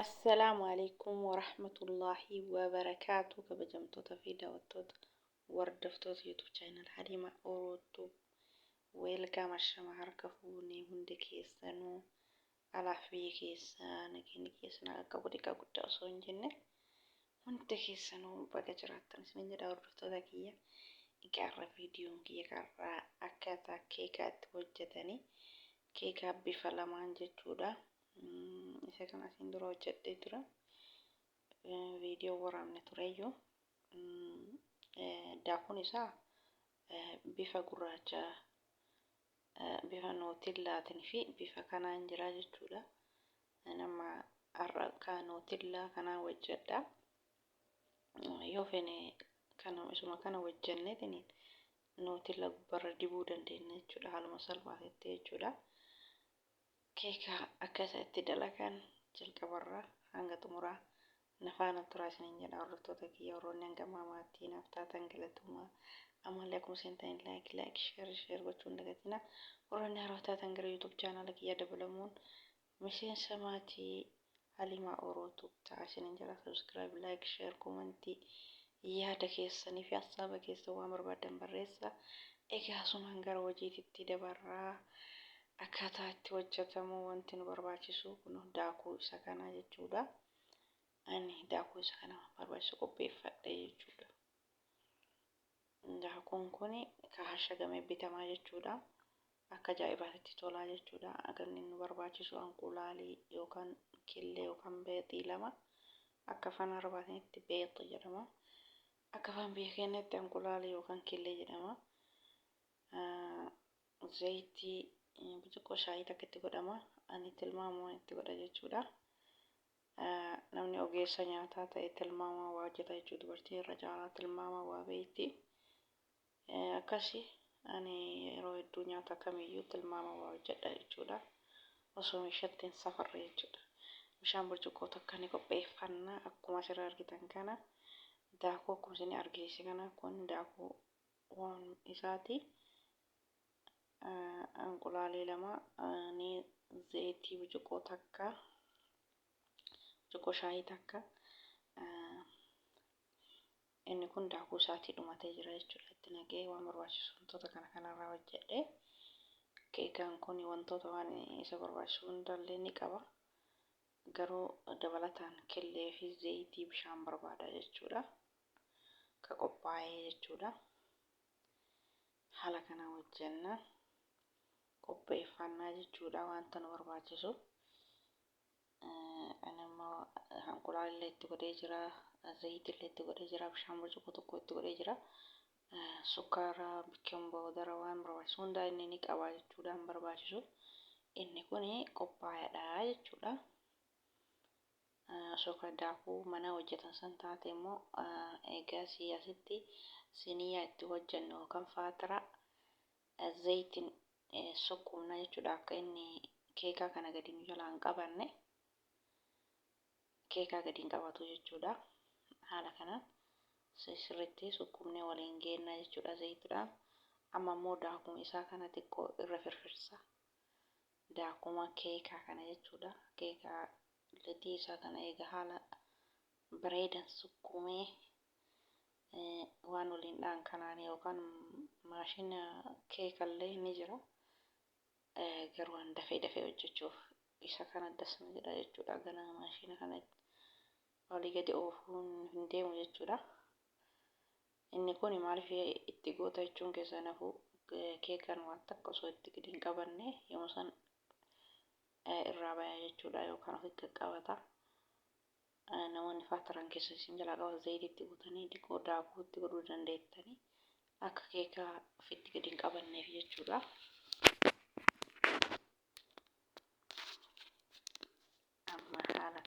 Assalaamu alaikum warahmatullaahi wabarakaatu, kabajamtoota fi daawwattoota, hordoftoota YouTube channel Halima Orootuu, welcome. Ashama, harka fuunee hundi keessanuu, alaaf biyya keessaa nageenyi keessan akka xiqqaa guddaa osoo hin jenne, hundi keessanuu baga jiraattan isin jedha. Hordoftoota kiyya, egaa viidiyoon kiyya karraa akkaataa keekaa itti hojjetanii, keekaa bifa lamaan jechuudha. Isa kana asiin dura hojjedhee ture. Viidiyoo waraabne tureyyuu. Daakuun isaa bifa gurraacha, bifa nootillaatiin fi bifa kanaan jira jechuudha. Nama har'a ka nootillaa kanaan hojjedha. Yoo feene kana isuma kana hojjenneetiin nootilla gubbarra dibuu dandeenya jechuudha. Haaluma salphaatti jechuudha. Keeka akka isa itti dalagan jalqabarraa hanga xumuraa na faana turaa isiniin jedha. Hordoftoota kiyya, warroonni hanga maatii naaf taatan galatooma. Ammallee akkuma isin ta'in like, like, share, share gochuun dagatina. Warroonni haaraa taatan gara YouTube chaanaala kiyya dabalamuun miseensa maatii Halimaa Orootuu ta'a isiniin jedha. Subscribe, like, share, commentii, yaada keessanii fi hassaaba keessa waan barbaadan barreessa. Egaa asumaan gara hojiititti dabarraa. Akkaataa itti hojjetamu, wanti nu barbaachisu kun daakuu isa kana jechuudha. Ani daakuu isa kana barbaachisu qopheeffadhe jechuudha. Daakuun kun ka hashagamee bitamaa jechuudha. Akka ajaa'ibaatti tolaa jechuudha. Akka inni nu barbaachisu anqulaalii yookaan killee yookaan beexii lama, akka afaan Arabaatitti beexii jedhama. Akka afaan biyya keenyatti anqulaalii yookaan killee jedhama. Zayitii burcuqqoo shaayii takka itti godhama. Ani tilmaamuun itti godha jechuudha. Namni ogeessa nyaataa ta'e tilmaamaa waa hojjeta jechuudha. Dubartiin irra caalaa tilmaamaa waa beekti. Akkasi ani yeroo hedduu nyaata kamiyyuu tilmaama waa hojjedha jechuudha. Osoo meeshaatti hin safarre jechuudha. Bishaan burcuqqoo takka ni qopheeffanna. Akkuma asirra argitan kana, daakuu akkuma isin argisiise kana, kun daakuu waan isaati. Anqulaalee lama ni zayitii burcuqqoo takka, burcuqqoo shaayii takka. Inni kun daakuu isaatii dhumatee jira jechuudha. Itti naqee waan barbaachisu wantoota kana kanarraa hojjedhe. Keekaan kun wantoota waan isa barbaachisu hundallee ni qaba. Garuu dabalataan killee fi zayitii, bishaan barbaada jechuudha. Ka qophaa'ee jechuudha. Haala kana hojjenna. Qopheeffannaa jechuudha wanta nu barbaachisu. Ani amma anqulaallee itti godhee jira, zayitii illee itti godhee jira, bishaan burcuqqoo tokko itti godhee jira. Sukkaara, baking powdera, waan barbaachisu hundaa inni ni qaba jechuudha, hin barbaachisu. Inni kun qophaa'eedha jechuudha. Osoo kan daakuu mana hojjetan san taate immoo, egaa asitti siniyaa itti hojjennu yookaan faatira zayitiin sukkuumna jechuudha, akka inni keekaa kana gadi nu jalaa hin qabanne, keekaa gadi hin qabatu jechuudha. Haala kanaan sirriitti sukkuumnee waliin geenna jechuudha zayitiidhaan. Amma immoo daakuu isaa kana xiqqoo irra firfirsa. Daakuma keekaa kana jechuudha. Keekaa lixii isaa kana eega haala bareedan sukkuumee, waan waliin dhaan kanaan yookaan maashina keekallee ni jira. Garuu waan dafee dafee hojjechuuf isa kana dasna jedha jechuudha. Gana maashina kana olii gadi oofuun hin deemu jechuudha. Inni kun maaliif itti goota jechuun keessa nafuu, keekaan waan takka osoo itti gadi hin qabanne yommuu san irraa baya jechuudha yookaan ofitti qaqqabata. Namoonni faataran keessa isin jalaa qaba, zayitiitti guutanii diqoo daakuu itti godhuu dandeettanii, akka keekaa ofitti gadi hin qabanneef jechuudha. Amma haala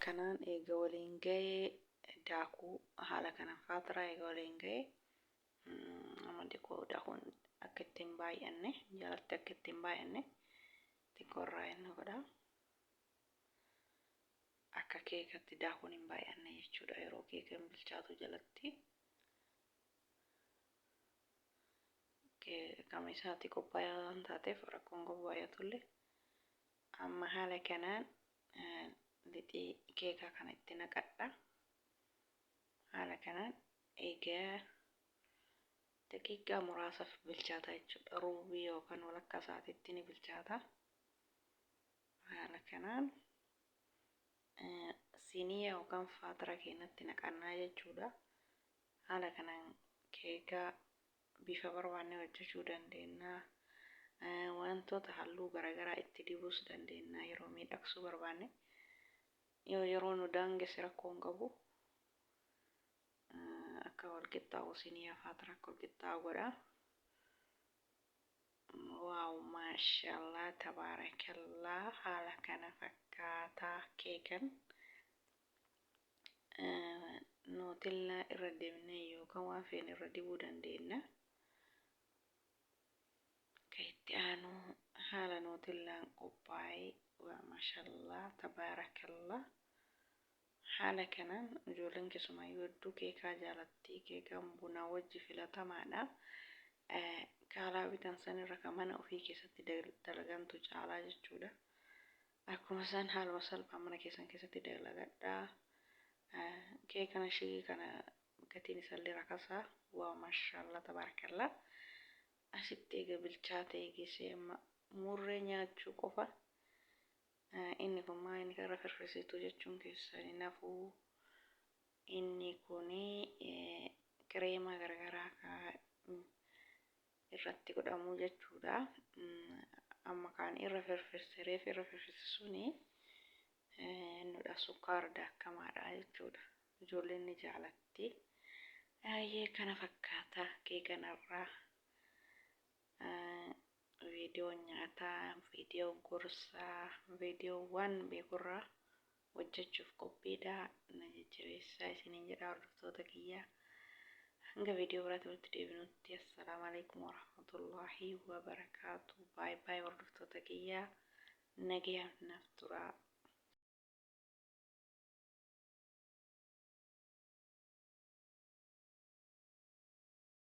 kanaan eega waliin ga'ee, daakuu haala kanaan faataraa eega waliin ga'ee, amma xiqqoo daakuun akka ittiin baay'anne, jalatti akka ittiin baay'anne xiqqoo irraa inni godha. Akka keekatti daakuun hin baay'anne jechuudha yeroo keekaan bilchaatu jalatti. Kama isaati qophaa'aa waan taateef rakkoon qabu, baay'atullee. Amma haala kanaan lixii keekaa kana itti naqadha. Haala kanaan egaa daqiiqaa muraasaaf bilchaata jechuudha. Ruubii yookaan walakkaa sa'aatiitti ni bilchaata. Haala kanaan siniya yookaan faatira keenyatti naqannaa jechuudha. Haala kanaan keekaa bifa barbaanne hojjechuu dandeenya. Wantoota halluu garaagaraa itti dibuus dandeenya yeroo miidhagsuu barbaanne. Yoo yeroo nu daangesse rakkoo hin qabu. Akka wal qixxaawu siniya faatira akka wal qixxaawu godha. Waaw, maashaallah, tabaarakallaa, haala kana fakkaataa keekan. Nutella irra dibnee yookaan waan feene irra dibuu dandeenya. Kan itti aanu haala Nutellaan qophaa'ee, waa maashaallah, tabaarakallaa. Haala kanaan ijoolleen keessumaayyuu hedduu keekaa jaalatti. Keekaan bunaa wajji filatamaadha. Kaalaa bitan sanirra kan mana ofii keessatti dalagantu caalaa jechuudha. Akkuma isaan haaluma salphaa mana keessan keessatti dalagadhaa. Keekana shigii kana gatiin isaallee rakasaa. Waa maashaallah, tabaarakallaa. Asitti eega bilchaatee eegisee amma murree nyaachuu qofa. Inni kun maa inni irra firfirsiitu jechuun keessan nafuu, inni kuni kireema garagaraa irratti godhamu jechuudha. Amma kaan irra firfirse, reef irra firfirse suni nudha, sukkaara daakkamaadha jechuudha. Ijoolleen ni jaalatti. Baay'ee kana fakkaata keekanarraa. Viidiyoo nyaataa, viidiyoo gorsaa, viidiyoowwan beekurraa hojjechuuf qophiidha. Na jajjabeessaa isiniin jedha, hordoftoota kiyyaa. Hanga viidiyoo biraatti walitti deebinutti, assalaamu alaikum warahmatullaahi wabarakaatu. Baay baay, hordoftoota kiyyaa. Nagayaaf naaf turaa.